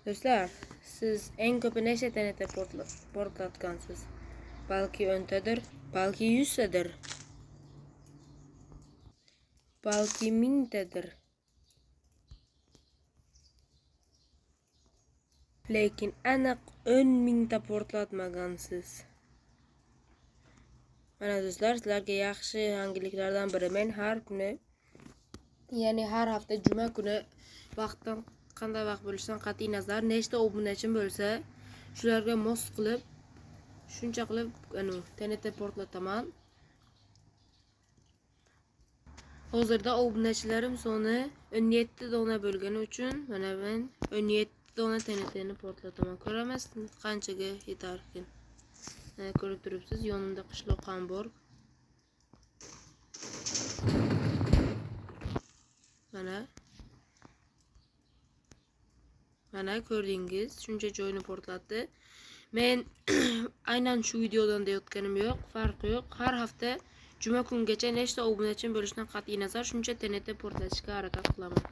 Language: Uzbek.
Do'stlar, siz eng ko'pi nechta TNT portlatgansiz? Balki 10 tadir, balki 100 tadir. Balki 1000 tadir. Lekin aniq 10 mingta portlatmagansiz. Mana do'stlar, sizlarga yaxshi yangiliklardan biri, men har kuni, ya'ni har hafta juma kuni vaqtdan qanday vaqt bo'lishidan qat'iy nazar nechta obunachim bo'lsa, shularga mos qilib, shuncha qilib TNT portlataman. Hozirda obunachilarim soni 17 dona bo'lgani uchun mana men 17 dona TNTni portlataman. Ko'ramiz qanchaga yetarkin. Mana ko'rib turibsiz, yonimda qishloq ham bor. Mana. Mana ko'rdingiz, shuncha joyni portlatdi. Men aynan shu videodan deyotganim yo'q, farqi yo'q. Har hafta juma kungacha nechta obunachim bo'lishidan qat'iy nazar shuncha TNT portlatishga harakat qilaman.